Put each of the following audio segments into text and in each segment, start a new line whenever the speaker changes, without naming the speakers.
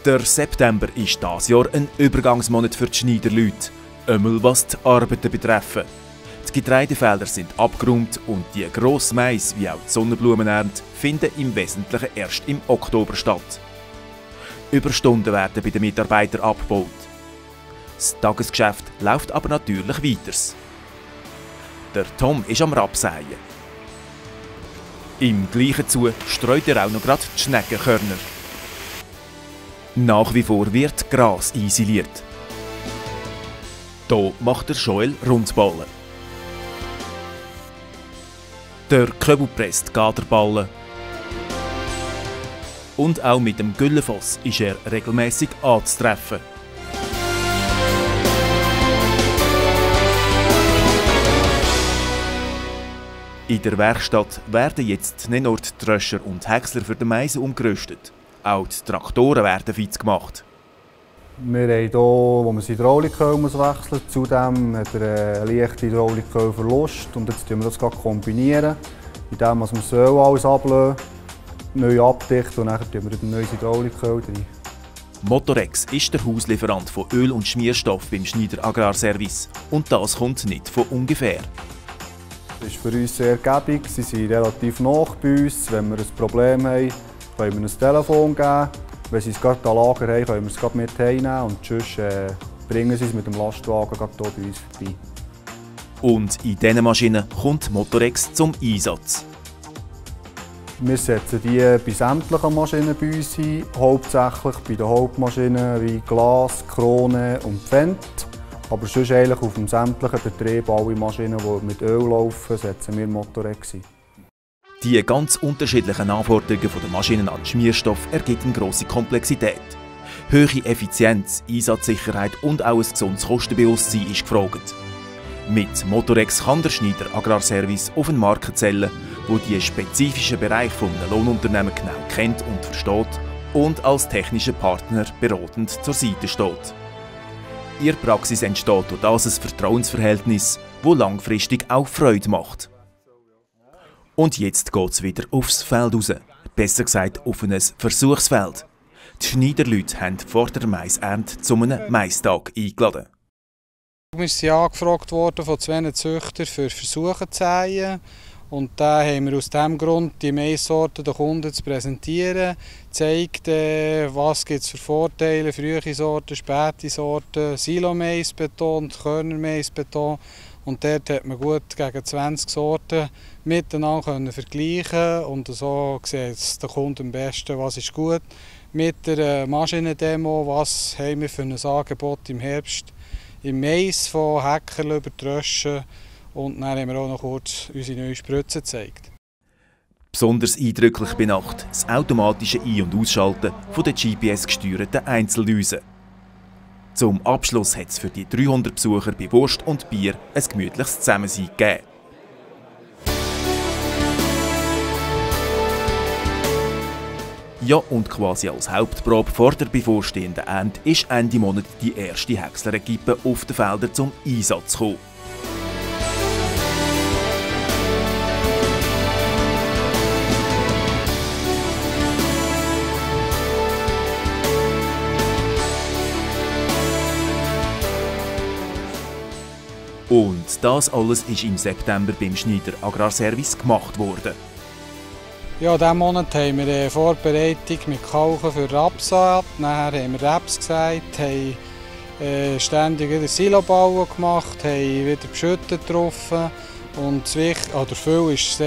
Der September ist dieses Jahr ein Übergangsmonat für die Schneiderleute, einmal was die Arbeiten betreffen. Die Getreidefelder sind abgeräumt und die grosse Mais wie auch die Sonnenblumenernte finden im Wesentlichen erst im Oktober statt. Überstunden werden bei den Mitarbeitern abgebaut. Das Tagesgeschäft läuft aber natürlich weiter. Der Tom ist am Rapsäen. Im gleichen Zug streut er auch noch gerade die Schneckenkörner. Nach wie vor wird Gras isoliert. Hier macht der Joel Rundballen. Der Köbel presst Gaderballen. Und auch mit dem Güllefoss ist er regelmäßig anzutreffen. In der Werkstatt werden jetzt nicht nur die Tröscher und Häcksler für den Mais umgerüstet. Auch die Traktoren werden fit gemacht.
Wir haben hier, wo man das Hydrauliköl wechseln muss. Zudem hat er einen leichten Hydraulikölverlust. Und jetzt kombinieren wir das kombinieren, indem wir das Öl alles ablösen, neu abdichten und dann tun wir ein neues Hydrauliköl rein.
Motorex ist der Hauslieferant von Öl und Schmierstoff beim Schneider Agrarservice. Und das kommt nicht von ungefähr.
Das ist für uns sehr gäbig. Sie sind relativ nah bei uns. Wenn wir ein Problem haben, können wir ein Telefon geben. Wenn sie es gerade an Lager haben, können wir es gerade mit heimnehmen. Und sonst bringen sie es mit dem Lastwagen gerade hier bei uns vorbei.
Und in diesen Maschinen kommt Motorex zum Einsatz.
Wir setzen die bei sämtlichen Maschinen bei uns ein. Hauptsächlich bei den Hauptmaschinen wie Glas, Krone und Fendt. Aber sonst eigentlich auf dem sämtlichen Betrieb, alle Maschinen, die mit Öl laufen, setzen wir Motorex ein.
Die ganz unterschiedlichen Anforderungen der Maschinen an den Schmierstoff ergeben eine grosse Komplexität. Hohe Effizienz, Einsatzsicherheit und auch ein gesundes Kostenbewusstsein ist gefragt. Mit Motorex kann der Schneider Agrarservice auf einen Markt zählen, der die spezifischen Bereiche eines Lohnunternehmen genau kennt und versteht und als technischer Partner beratend zur Seite steht. In der Praxis entsteht durch das ein Vertrauensverhältnis, das langfristig auch Freude macht. Und jetzt geht es wieder aufs Feld raus, besser gesagt auf ein Versuchsfeld. Die Schneiderleute haben vor der Maisernte zu einem Maistag eingeladen.
Wir sind angefragt worden von 2 Züchtern für Versuche zu säen. Und da haben wir aus diesem Grund die Maissorten den Kunden zu präsentieren, zeigt, was gibt es für Vorteile, frühe Sorten, späte Sorten, Silo-Mais betont, Körner-Mais betont. Und dort hat man gut gegen 20 Sorten miteinander vergleichen und so sieht der Kunde am besten, was ist gut. Mit der Maschinendemo, was haben wir für ein Angebot im Herbst, im Mais von Häckerl über Tröschen. Und dann haben wir auch noch kurz unsere neue Spritze gezeigt.
Besonders eindrücklich bei Nacht das automatische Ein- und Ausschalten von der GPS-gesteuerten Einzeldüsen. Zum Abschluss hat es für die 300 Besucher bei Wurst und Bier ein gemütliches Zusammensein gegeben. Ja, und quasi als Hauptprobe vor der bevorstehenden Ernte ist Ende Monat die erste Häcksler-Equipe auf den Feldern zum Einsatz gekommen. Und das alles ist im September beim Schneider Agrarservice gemacht worden.
Ja, diesen Monat haben wir eine Vorbereitung mit Kalken für Rapsaat. Nachher haben wir Raps gesät, haben ständig wieder Silobauen gemacht, haben wieder beschüttet getroffen. Und sehr viel ist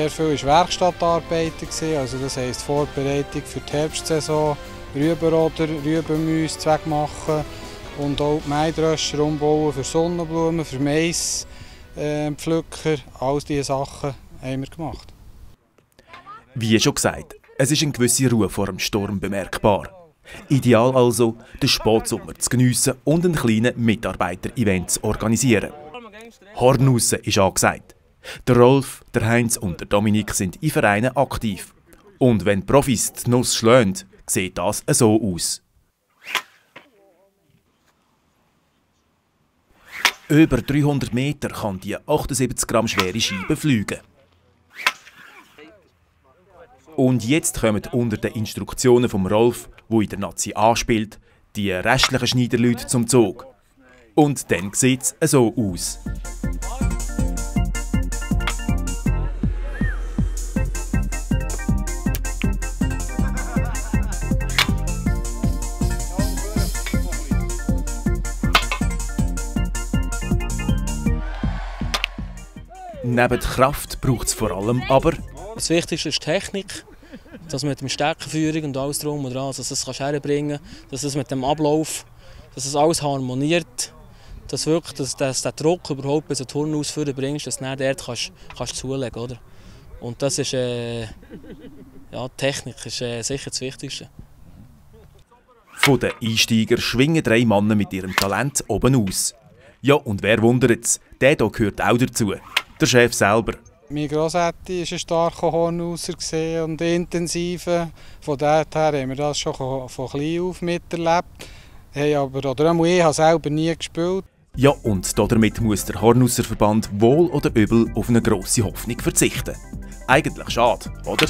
Werkstattarbeit. Also das heisst Vorbereitung für die Herbstsaison, Rübenroder, Rübenmäuse wegmachen. Und auch die Maidröscher umbauen für Sonnenblumen, für Mais, Pflücker, all diese Sachen haben wir gemacht.
Wie schon gesagt, es ist eine gewisse Ruhe vor dem Sturm bemerkbar. Ideal also, den Spätsommer zu geniessen und einen kleinen Mitarbeiter-Event zu organisieren. Hornussen ist angesagt. Der Rolf, der Heinz und der Dominik sind in Vereinen aktiv. Und wenn die Profis die Nuss schlagen, sieht das so aus. Über 300 Meter kann die 78 Gramm schwere Scheibe fliegen. Und jetzt kommen unter den Instruktionen von Rolf, wo in der Nazi anspielt, die restlichen Schneiderleute zum Zug. Und dann sieht es so aus. Neben Kraft braucht es vor allem aber...
Das Wichtigste ist die Technik, dass man mit dem Steckenführung und alles drum und dran, dass es herbringen kannst, dass es mit dem Ablauf, dass es alles harmoniert, dass wirklich dass der Druck überhaupt bis zum Turn ausführen bringst, dass du dann dort kannst zulegen, oder? Und das ist, ja, Technik ist sicher das Wichtigste.
Von den Einsteigern schwingen 3 Männer mit ihrem Talent oben aus. Ja, und wer wundert es? Der hier gehört auch dazu. Der Chef selber.
Mein Grossetti war ein starker Hornhauser und intensiver. Von daher haben wir das schon von klein auf miterlebt. Ich habe selber nie gespielt.
Ja, und damit muss der Hornhauser Verband wohl oder übel auf eine grosse Hoffnung verzichten. Eigentlich schade, oder?